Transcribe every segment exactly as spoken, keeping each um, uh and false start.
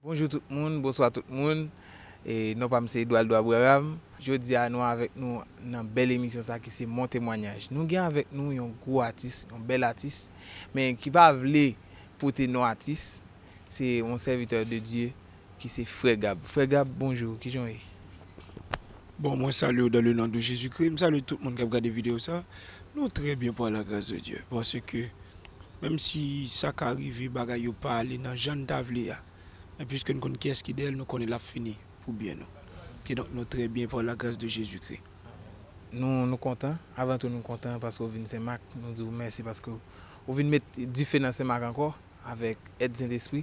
Bonjou tout moun, bonswa tout moun. E non pa m se Eduardo Abraham. Jodi a nou avèk nou nan bèl emisyon sa ki se Mon Temwanyaj. Nou gen avèk nou yon gwo atis, yon bèl atis, men ki pa vle pote non atis. Se yon sèvitè de Dye ki se Frè Gab. Frè Gab, bonjou, kijan w ye? Bon, mwen salye w dans le nom de Jésus-Christ. M salye tout moun k ap gade videyo sa. Nou trè byen par la grâce de Dieu. Paske, menm si sa ka rive bagay yo pa ale nan jan n ta vle a, men piske n konn kiyès ki dèyè l, nou konnen l ap fini pou byen nou. Kidonk, nou trè byen par la grâce de Jésus-Christ. Nou, nou kontan. Avan tou, nou kontan paske w vin Senmak. Nou di w mèsi paske w vin met dife nan Senmak ankò avèk èd Sentespri.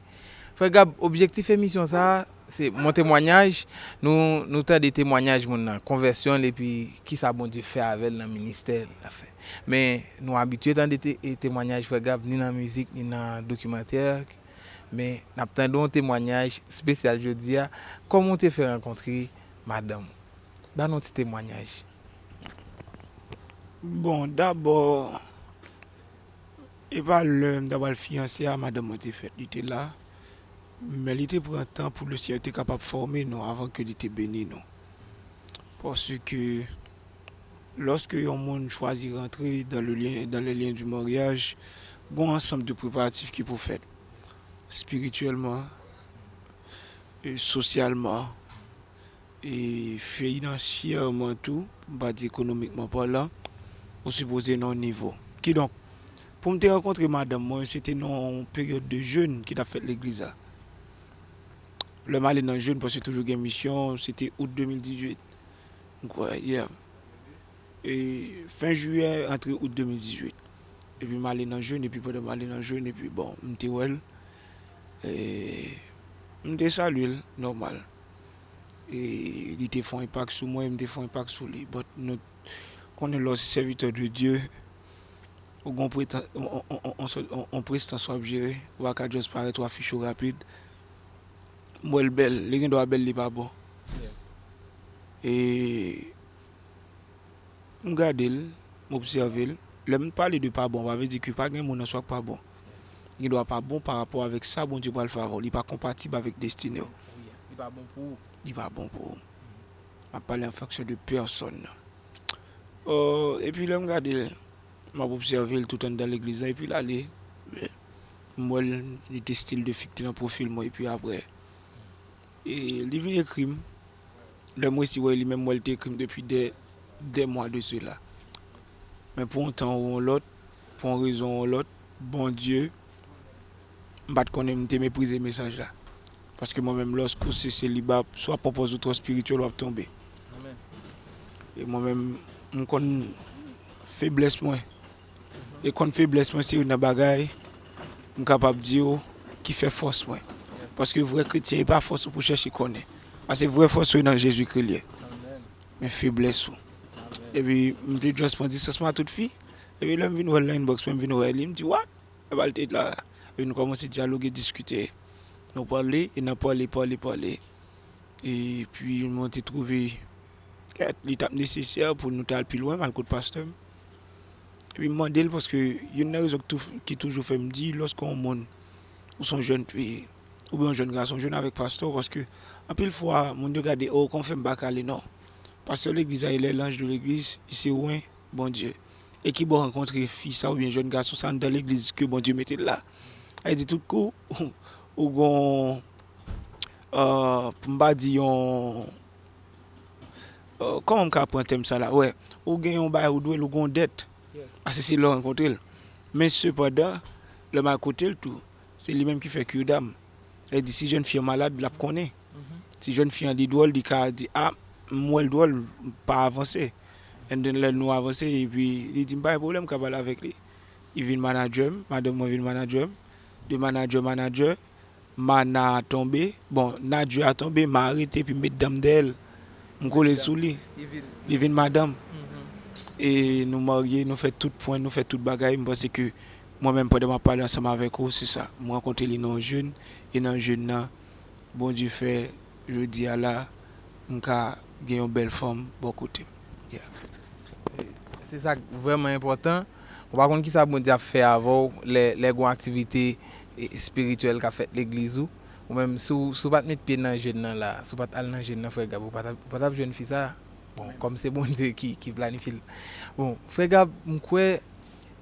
Frè Gab, objektif emisyon sa a, se Mon Temwanyaj. Nou, nou tande temwanyaj moun nan, konvèsyon l, epi kisa Bondye fè avè l nan ministè l ap fè. Men, nou abitye tande te, e, temwanyaj Frè Gab, ni nan mizik, ni nan dokimantè. Men, n ap tande yon temwanyaj espesyal jodi a. Kòman w te fè rankontre madanm ou? Ba nou ti temwanyaj. Bon, dabò, e pa lè m ta pral fiyanse a, madanm mwen te fèt, li te la. Men li te pran tan pou Lesenyè te kapab fòme nou avan ke li te beni nou. Paske, lòske yon moun chwazi rantre dans le lien, dans les liens du mariage, gen yon ansanm de preparatif ki pou fèt. Espirityèlman, e sosyalman, e finansyèman tou, m pa di ekonomikman palan, ou sipoze nan yon nivo. Kidonk, pou m te rankontre madanm mwen, se te nan yon peryòd de jèn ki t ap fèt legliz la. Lè m ale nan jèn, paske toujou gen misyon, se te out de mil dizuit, m kwè, yeah. E fen jiyè, antre out de mil dizuit. Epi m ale nan jèn, epi pandan m ale nan jèn, epi bon, m te wè l. E m te salye l, nòmal. E li te fè yon enpak sou mwen, m te fè yon enpak sou li. But nou konnen lè w se sèvitè de Dye, ou gon pretan, on, on, on, on, on, on prestans w ap jere, ou pa ka just parèt, ou afiche w rapid. M wè l bèl, li gen dwa bèl, li pa bon. E m gade l, m obsève l. Lè m pale de pa bon, pa vle di ke pa gen moun nan sa k pa bon. Gen dwa pa bon pa rapò avèk sa Bondye pral fè avè w. Li pa konpatib avèk destine w. Li pa bon pou ou. Li pa bon pou ou. M ap pale an fonksyon de pèsòn nan. Epi lè m gade, m ap obsève l tout anndan legliz la, epi l ale. M wè l, li te stil de fi ki te nan pwofil mwen, epi apre, e li vin ekri m. Lè m resi wè li, menm wè l te ekri m depi de, de mwa de sela. Men pou yon tan ou yon lòt, pou yon rezon ou yon lòt, Bondye, m pa t konnen, m te meprize mesaj la. Paske mwen menm, lòske w se seliba, si w ap pran pòz ou twò espirityèl, w ap tonbe. E mwen menm, m konn feblès mwen. E konn feblès mwen se youn nan bagay m kapab di w ki fè fòs mwen. Paske vrè kretyen, e pa fòs ou pou chèche konnen. Paske vrè fòs ou nan Jezikri l ye. Men feblès ou. Epi m te just pran distans mwen a tout fi. Epi lè m vin wè l nan inbox mwen, m vin wè li, m di, "What?" Epa l te la. Epi nou kòmanse dyaloge, diskite. Nou pale, e nan pale, pale, pale. Epi mwen te twouve kèt, li t ap nesesè pou nou t al pi lwen, m al kot pastè m. Epi m mande l, paske youn nan rezon ki tou, ki toujou fè m di, lòske yon moun, ou se yon jèn fi, oubyen yon jèn gason, jwenn avèk pastè w, paske anpil fwa, moun yo gade, "O, kòman fè m pa ka ale?" Non. Pastè legliz la, il est l'ange de l'église, li se wen Bondye. E ki bò w rankontre fi sa oubyen jèn gason sa anndan legliz ke Bondye mete l la? Sa vle di tout kou, ou gon, euh, pou m pa di yon, euh, kòman m ka pran tèm sa la? Wè, ou gen yon bagay ou dwe l, ou gon dèt. Paske se lè w rankontre l. Men sepandan, lè m al kote l tou, se li menm ki fè kir dam. Sa vle di si jèn fi an malad, l ap konnen. Si jèn fi an li dwòl, li ka di, "A, m wè l dwòl, m pa avanse." And then lè nou avanse, epi li di m pa gen pwoblèm, m ka pale avèk li. Li vin manadjè m, madanm mwen vin manadjè m. De manadjè, manadjè, mana a tonbe. Bon, nadjè a tonbe, ma a rete, epi m met dan m dèyè l. M kole sou li. Li vin madanm. E nou marye, nou fè tout pwen, nou fè tout bagay. M panse ke mwen menm, pandan m ap pale ansanm avèk ou, se sa. M rankontre li nan yon jèn, e nan jèn nan, Bondye fè, jodi a la, m ka gen yon bèl fanm bò kote m. Yeah. Se sa k vrèman enpòtan. Ou pa konn kisa Bondye ap fè avè w lè, lè gon aktivite, e, espirityèl k ap fèt legliz ou. Ou menm, si w, si w pa t met pye nan jèn nan la, si w pa t al nan jèn nan, frè Gab, ou pa t ap, ou pa t ap jwenn fi sa. Bon, kòm se Bondye ki, ki planifye l. Bon, frè Gab, m kwè,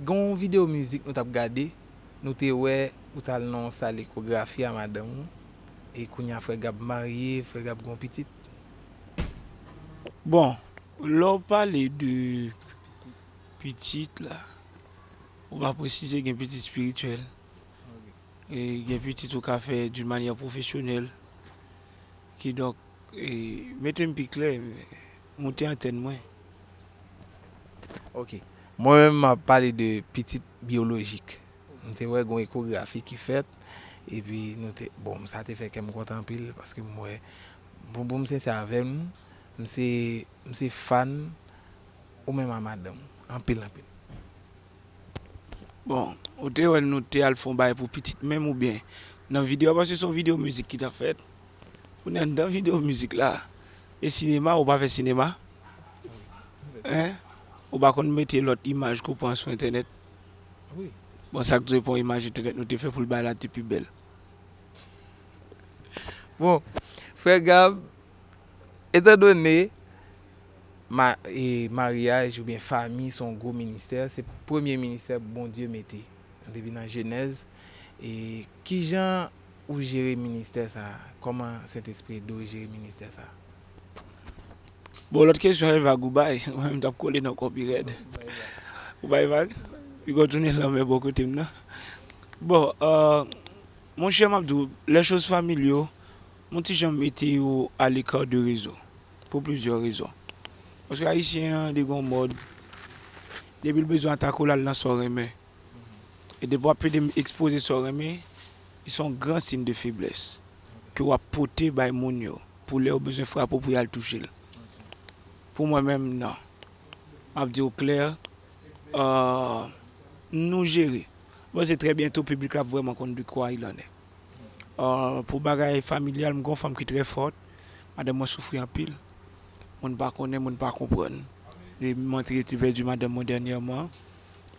gen yon videyo mizik nou t ap gade, nou te wè ou t al nan yon sal ekografi a madanm ou, e kounye a frè Gab marye, frè Gab gen yon pitit. Bon, lè w pale de pitit la, ou pa presize gen pitit espirityèl. E gen pitit ou ka fè d'une manière professionnelle. Kidonk, e, mete m pi klè, moute antèn mwen. Ok. Mwen menm, m ap pale de pitit byolojik. M te wè gen yon ekografi ki fèt, epi nou te, bon, sa te fè kè m kontan anpil, paske m wè, pou, pou m sensè avè nou, m se, m se fan ou menm a madanm ou, anpil, anpil. Bon, ou te wè nou te al fè yon bagay pou pitit menm oubyen nan videyo a, paske se yon videyo mizik ki t ap fèt. Ou nan anndan videyo mizik la. E sinema, ou pa fè sinema? Hein? Ou pa konn mete lòt imaj ke w pran sou entènèt? Wi. Bon, sa k dwe pran imaj entènèt nou te fè pou l bay la te pi bèl. Bon, frè Gab, etandone ma, e, maryaj oubyen fanmi se yon gwo ministè, se premye ministè Bondye mete depi nan Jenèz. E kijan ou jere ministè sa a? Kòman Sentespri ede w jere ministè sa a? Bon, lòt kesyon e vag ou bay. Mwen menm m t ap kole nan kò pi rèd. Ou bay vag? Pi gwo tounen lanmè bò kote m nan. Bon, euh, monchè, m ap di w, les choses familiaux, m ti jan mete yo à l'écart de réseau, pou plizyè rezon. Paske ayisyen an, li gon mòd, depi l bezwen atake w, l al nan sa w renmen. E depi w ap pede ekspoze sa w renmen, se yon gran siy de feblès ke w ap pote bay moun yo, pou lè yo bezwen frape w pou y al touche l. Pou mwen menm, non. M ap di w klè, euh, nou jere. Bon, se trè byento piblik la ap vrèman konn de quoi il en est. Euh, pou bagay familyal, m gen yon fanm ki trè fòt. Madanm mwen soufri anpil. Moun pa konnen, moun pa konprann. Depi m antre, te pèdi madanm mwen dènyèman.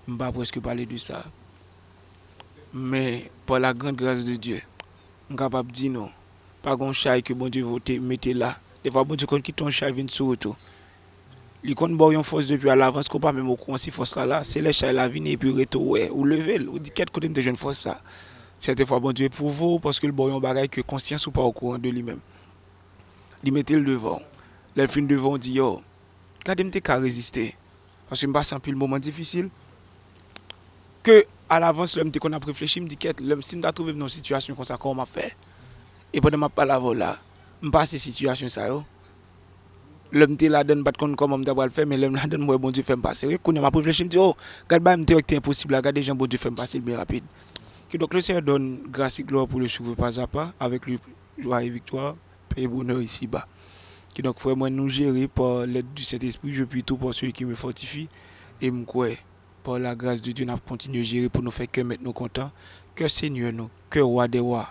M pa prèske pale de sa. Men, par la grande grâce de Dieu, m kapab di nou, pa gen yon chay ke Bondye vote, mete la. Defwa, Bondye konn kite yon chay vin sou wout ou. Li konn ba w yon fòs depi alavans ke w pa menm okouran si fòs la la. Se lè chay la vini epi rete w wè, ou leve l, ou di, "Kèt, kote m te jwenn fòs sa?" Sèten fwa, Bondye epwouve w paske l ba w yon bagay ke konsyans ou pa okouran de li menm. Li mete l devan w. Lè l fin devan w, w di, "Yo, gade m te ka reziste." Paske m pase anpil moman difisil. Ke alavans, lè m te konn ap reflechi, m di, "Kèt, lè m, si m ta twouve m nan yon sitiyasyon konsa, kòman m ap fè?" E pandan m ap pale avè w la, m pase sitiyasyon sa yo. Lè m te ladan l, m pa t konn kòman m ta pral fè, men lè m ladan l, m wè Bondye fè m pase. Wi, kounye a m ap reflechi, m di, "O, gad bagay m te wè ki te enposib la, gade jan Bondye fè m pase l byen rapid." Kidonk, le Seigneur donne grâce et gloire pour le suivre pas à pas, avec lui, joie et victoire, paix et bonheur ici-bas. Kidonk, frè mwen, nou jere par l'aide du Saint-Esprit, je prie tout pour celui qui me fortifie, e m kwè, par la grâce de Dieu, n ap kontinye jere pou nou fè kè mèt nou kontan, kè Senyè nou, kè Wa dè wa,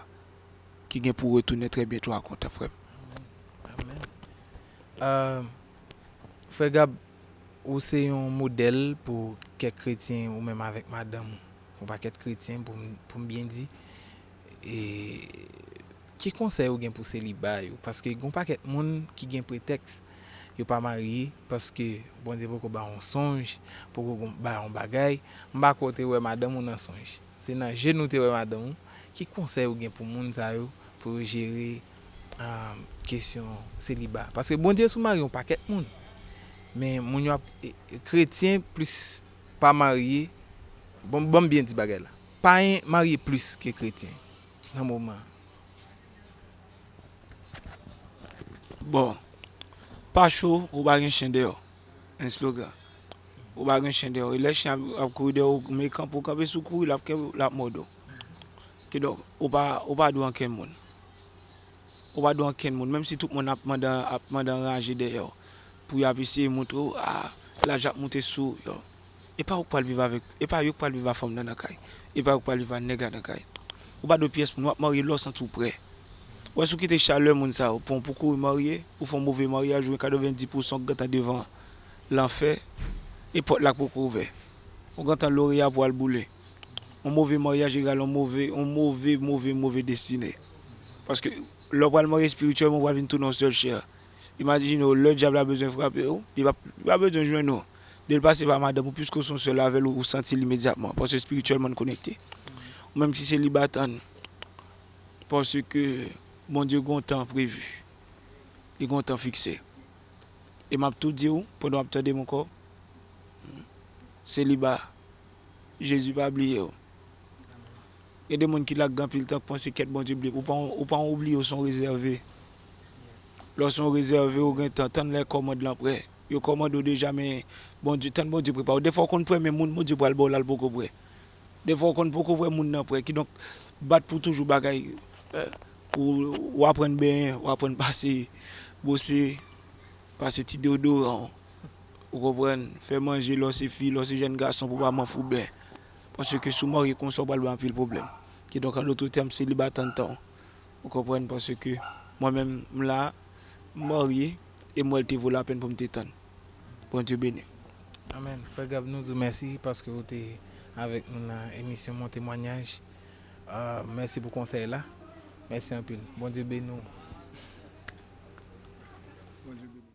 ki gen pou retounen trè byento a kontan, frè m. Amèn. Amèn. Euh, frè Gab, ou se yon modèl pou kèk kretyen, ou menm avèk madanm ou, yon pakèt kretyen, pou m, pou m byen di. E ki konsèy ou gen pou seliba yo? Paske gen yon pakèt moun ki gen pretèks, yo pa marye, paske Bondye poko ba yo yon sonj, poko gon-, ba yo yon bagay. M pa kwè w te wè madanm ou nan sonj. Se nan je nou te wè madanm ou. Ki konsèy ou gen pou moun sa yo, pou yo jere, ah, kesyon seliba? Paske Bondye sou mari yon pakèt moun. Men moun yo ap, e, e, kretyen plis pa marye. Bon, ban m byen di bagay la. Payen marye plis ke kretyen nan moman an. Bon, pa cho, ou pa gen chen dèyè w. Un slogan. Ou pa gen chen dèyè w. E lè chen ap, ap kouri dèyè w, men kanpe, ou kanpe sou kouri, l ap, l ap mòde w. Kidonk, ou pa, ou pa dwe ankenn moun. Ou pa dwe ankenn moun. Menm si tout moun ap mande, ap mande anraje dèyè w, pou y ap eseye montre w, a, laj ap moute sou w, yo. E pa ou k pral viv avèk, e pa yo k pral viv a fanm nan nan kay. E pa yo k pral viv a nèg la nan kay. Ou pa dwe pyès moun, w ap marye lè w santi w prè. Ou wè si w kite chalè moun sa yo pran w pou kouri marye, ou fè yon move maryaj, ou gen katrevenndis pousan ou gentan devan lanfè, e pòt la k poko ouvè. Ou gentan lori a pou al boule. Yon move maryaj egal yon move, yon move, move, move destine. Paske lè w pral mòde espirityèlman, ou pral vin tounen yon sèl chè. Imajine w, lè dyab la bezwen frape w, li pa, li pa bezwen jwenn ou. Lè l pase pa madanm ou, piske w se yon sèl avè l, ou santi l imedyatman, paske espirityèlman n konekte. Ou menm ki seliba, tann, paske Bondye gen yon tan previ, li gen yon tan fikse. E m ap tou di w, pandan w ap tande m ankò, seliba, Jezi pa bliye w. Gen de moun ki la gen anpil tan k panse kèt Bondye bliye. Ou pa, ou pa oubliye w se yon rezève. Lè w se yon rezève, ou gen tan, tann lè kòmand lan prè. Yo kòmande w deja, men Bondye, tann Bondye prepare w. Defwa w konn prè, men moun Bondye pral ba w la, l poko prè. Defwa w konn poko prè, moun nan prè. Kidonk, bat pou toujou bagay, eh, pou w aprann benyen, w aprann pase, bwose, pase ti deodoran w. Ou konprann? Fè manje lè w se fi, lè w se jèn gason pou pa manfouben. Paske si w marye konsa, w pral bay anpil pwoblèm. Kidonk, an dòt tèm, seliba, tann tan w. Ou konprann? Paske mwen menm, m la, m marye, e m wè l te vo lapèn pou m te tann. Bondye beni w. Amèn. Frè Gab, nou di w mèsi paske w te avèk nou nan emisyon Mon Temwanyaj. Ah, mèsi pou konsèy la. Mèsi anpil. Bondye beni w. Bondye beni w.